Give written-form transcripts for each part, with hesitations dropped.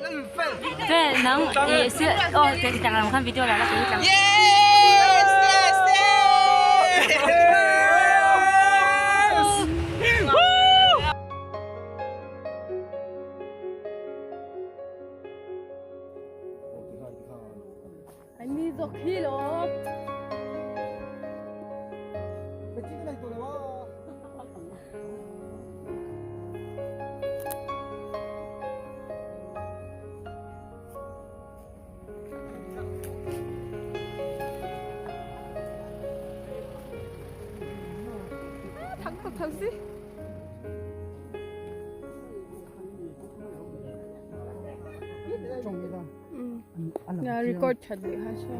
Fel nang i sil oh te ti tang lam khan video la la ke tang. Yes! Yes! Yes! Woo! Ani zawk hi lo. Thang tak thang si. Na record that leh kha se.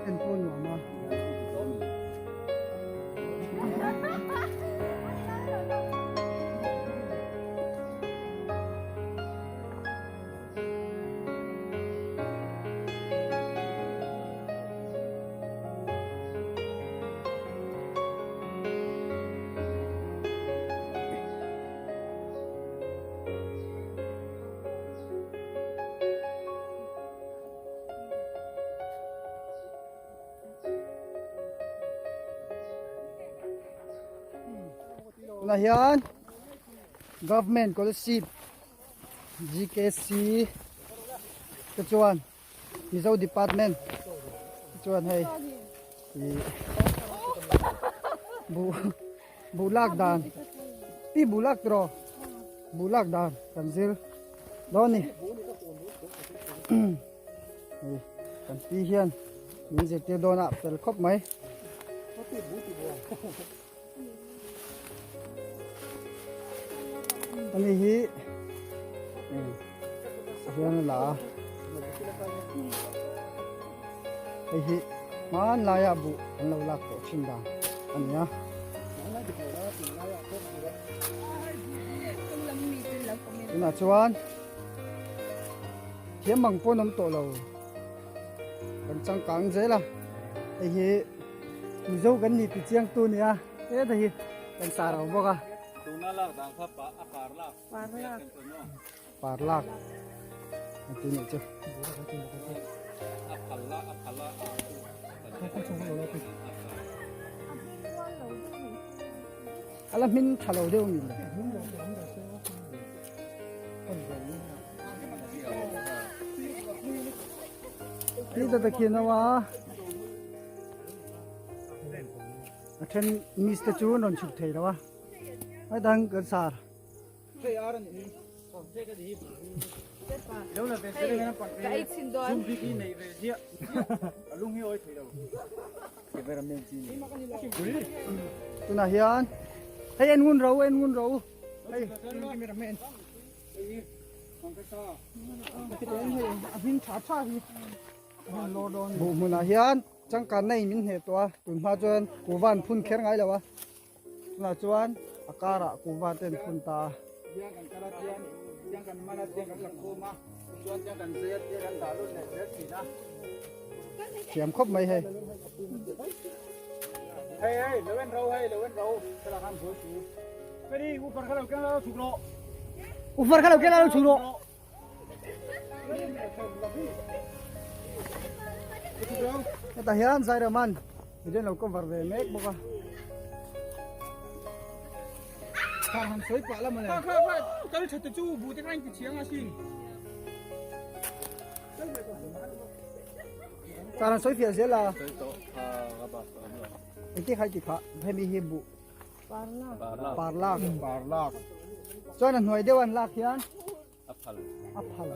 En pawh nuam a. Tunah hian government scholarship GKC te chuan Mizo department te chuan hei ih buh buh lak dan pi buh lak tiraw buh lak dan kan zir dawn a ni hei kan pi hian min zirtir dawn a fel khawp mai. Ani hi hian a la a hei hi hmanlaiah buh an lo lak tawh thin dan a ni a. Tunah chuan thiam ang pawn awm tawh lo kan changkang zel a hei hi Mizo kan ni ti chiang tu nia heta hi kan sar ang bawk a. Tuna lak dan kha pa a par lak. Par lak. Par lak. A ti nih chu. A phal la a phal la a A la hmin tha lo deuh ni le. Ti ta takhin awa. A then miss te chu an rawn chhuk thei lo a hei dang kan sar tunah hian hei en ngun ro en ngun ro hei a hming tha tha hi Buh hmunah hian changkanna in min hneh tawh a, tun hma chuan kuhva an phun kher ngai lo a, tunah chuan a karah kuhva te an phun ta a. Thiam khawp mai hei. Ufar kha lo keng la lo chhuk rawh. Hetah hian Zairaman midang lo cover ve mek bawk a. Kha han sawi pah la mawle. Kha kha kha kal tha te chu bu te kha in ti chiang a sin. Kar han sawi fiah zel a. Engti khai ti kha hemi hi bu Par lak. Par lak. Chuan a hnuai deuh an lak hian a phal. A phal.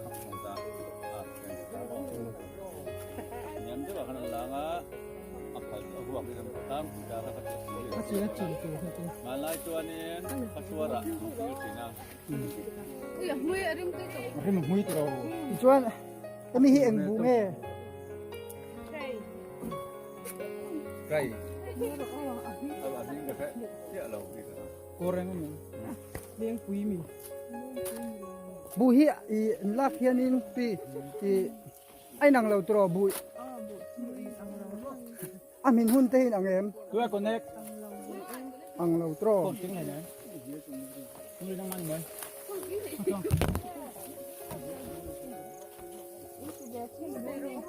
Niam deuh ah khan an lang a, a phal a huak in an tlang pui ta kha kha A chi a chin tur kha chu. Hmanlai chuanin khasuar ah an fir thin a. Ui a hmui a rim tui tawh. A rim a hmui tawh. Tichuan hemi hi eng bu nge? Kai. Bu hi i lak hianin pi i a inang lo tawh bu a hmin hun te hi inang em? Ang lo tawh.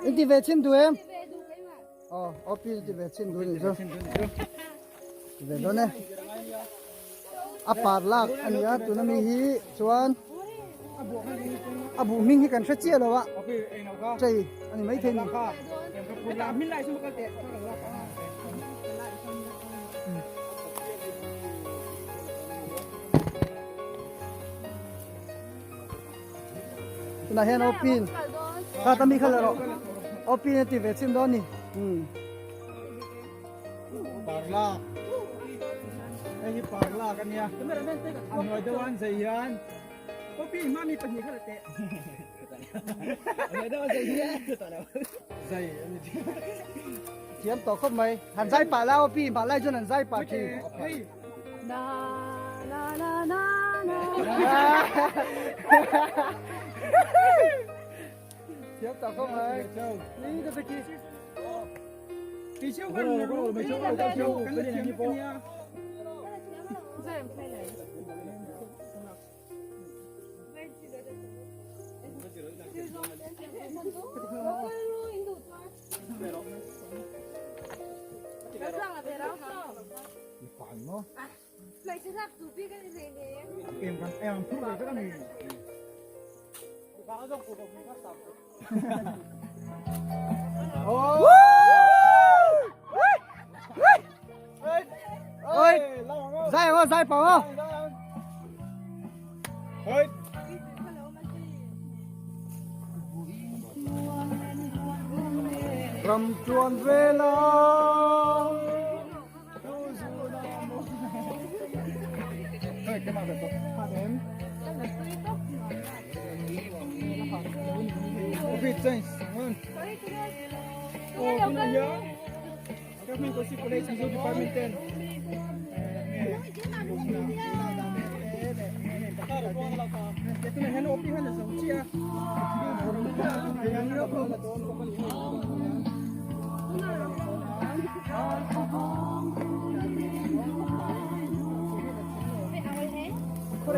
In ti ve chhin duh em? Aw, OP ti ve chhin duh nih chu. Ti ve dawn e. A par lak a ni a, tuna mi hi chuan a buh hming hi kan hre chiah lo a, chei a ni maithei ni. Tunah hian Opin kha ta mi kha la rawh Opin a ti ve chhin dawn ni um Parlak hei hi parlak a nia a hnuai deuh an zai hian Opin hma mi pahnih kha la teh a hnuai deuh an zai hian zai a ni thiam tawh khawp mai han zai pah la Opin pah lai chuan han zai pah thin hei Na na na na na. Thiam tawh khawp mai. Ni ka te khi. Ôi, zai ho, zai pau ho. Ram chuan vela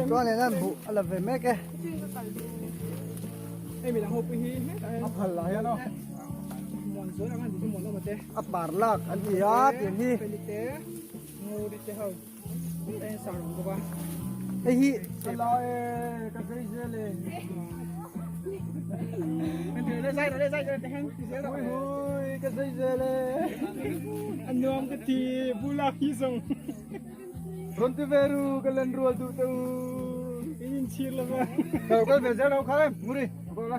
Chuan hian an buh a la ve mek e. A par lak an ti a tih hi. Hei hi Rawn ti ve ru ka len rual duh te u in in chhir lo va kal kal ve zel lo kha em muri ko la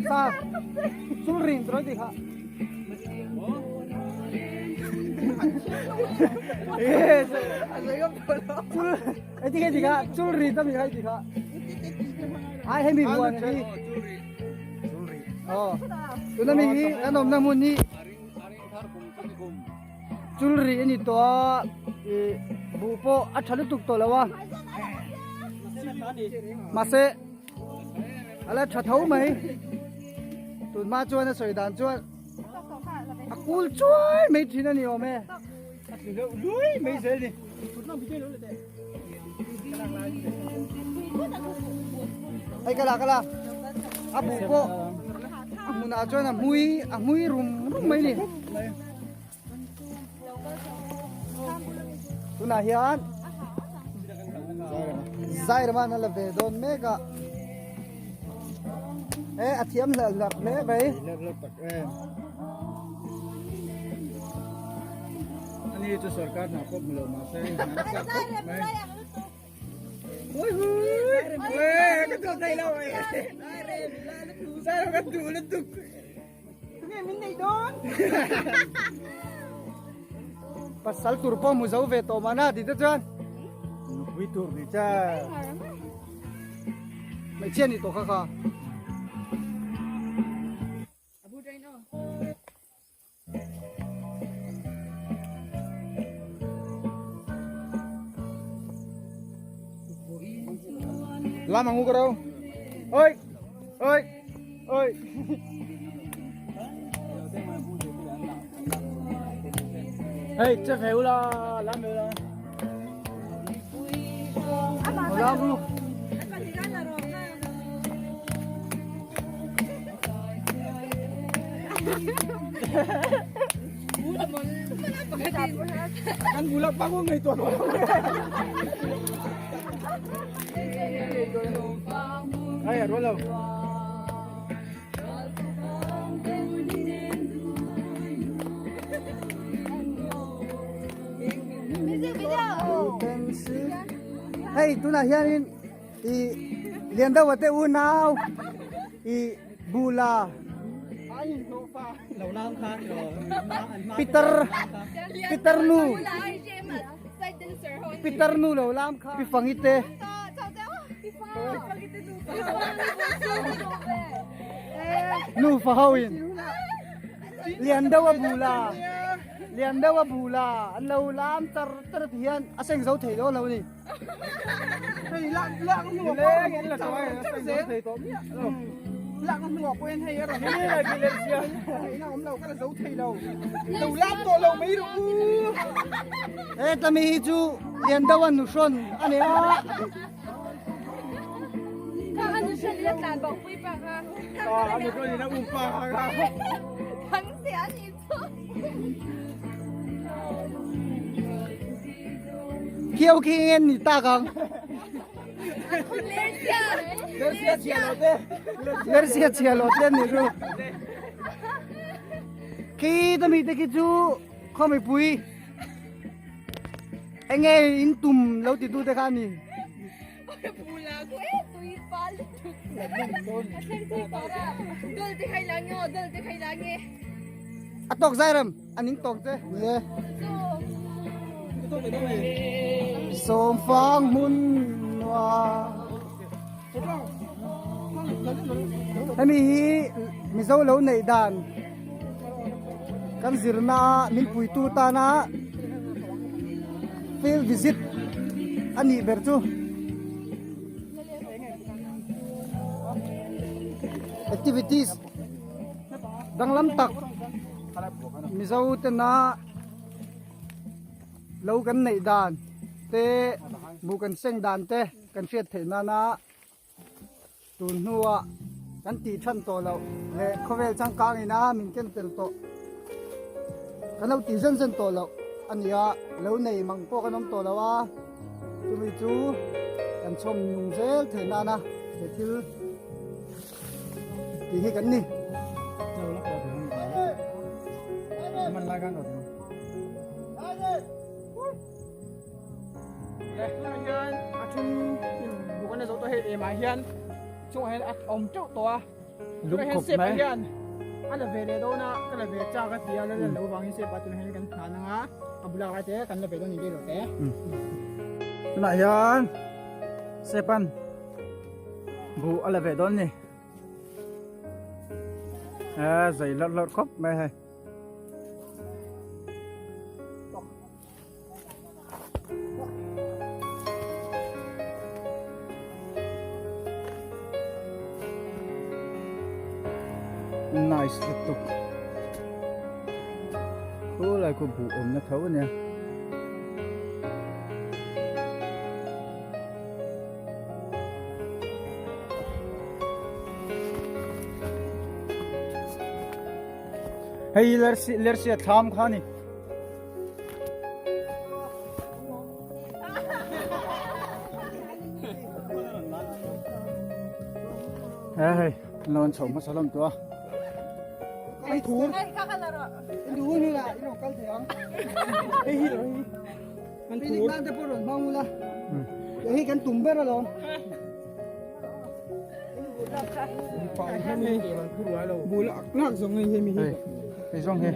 Sa chul rin rồi thì hả? Chul, ấy thì cái gì cả? Chul rin tao mình hay gì cả? Ai hay mình buồn hi? Ờ, tụi nó mình hi, nó nằm nằm mun hi. Chul ri ani tawh a ih buh pawh a tha lutuk tawh lo a mahse a la tha tho mai tun hma chuan a sawi dan chuan a kul chuai mai thin a ni awm e hei ka la ka la a buh pawh a hmunah chuan a hmui a hmui rum rum mai ni. Tunah hian Zairaman a la ve dawn mek a e a thiam hlak hlak hle mai Ani chu sarkar hna pawh hmu lo mahse hna a chak khawp mai. Ui hui ka duh thei lo Zairaman ka duh lutuk Tunge min nei dawn? Pasal tur pawh hmu zo ve tawh mahna tih te chuan Nupui tur ni cha. Hmeichhia ni tawh kha kha. Lam ang u ka ro. Oi! Oi! Oi! Hei, che ve ula, lam ve ula. Lam ru. An bulak pa ko ngai tuah tuah. Ai, rual lo. Hei tunah hianin i Liandawa te unau i Bula Peter Peter nu Peter nu lo lam kha Pi Fangi te Nu fa ho in Lian deuh a bula Lian deuh a bula an lo lam char char ti hian a seng zo thei dawn lo a ni. Heta mi hi chu lian deuh a nu hrawn a ni a. Khiau khi ngen ni tak ang. Lersia chia lo te ni ru. Khi ta mi te khi chu khaw mi pui. Enge in tum lo ti tu te kha ni. A tawk zai rem an in tawk che le sawm fang hmun nua hemi hi mizo lo neih dan kan zirna min puitu tana field visit a nih ber chu activities danglam tak mizo tena lo kan neih dan te buh kan seng dan te kan hriat theih nana Tun hnuah kan tih than tawh loh leh khawvel changkang ina min ken tel tawh kan lo tih zen zen tawh loh a ni a, lo nei mang pawh kan awm tawh lo a, chumi chu kan chhawm nung zel theih nana he thil tih hi kan ni. Tunah hian a then in buk an la zo tawh hei emah hian chungah hian a awm teuh tawh a tunah hian step ah hian a la ve leh dawn a ka la ve chak a ti a la la lo vangin step ah tunah hian kan hnan ang a a bulah lai te kan la ve dawn ni vel te. Tunah hian step an buh a la ve dawn ni a zai lawrh lawrh khawp mai hei. Nice lutuk khulai khu buh awmna tho a nia. Hei lersia thlam kha a ni. He hei an lo an chho hmasa hlawm tawh a. An thur. In duh hun hunah in rawn kal thei ang. Hei hi lo hi. An thur. Picnic nan te pawh rawn hmang ula. Hei hi kan tum ber alawm. Bul ak lak zawng hei hemi hi. Hei zawng hi.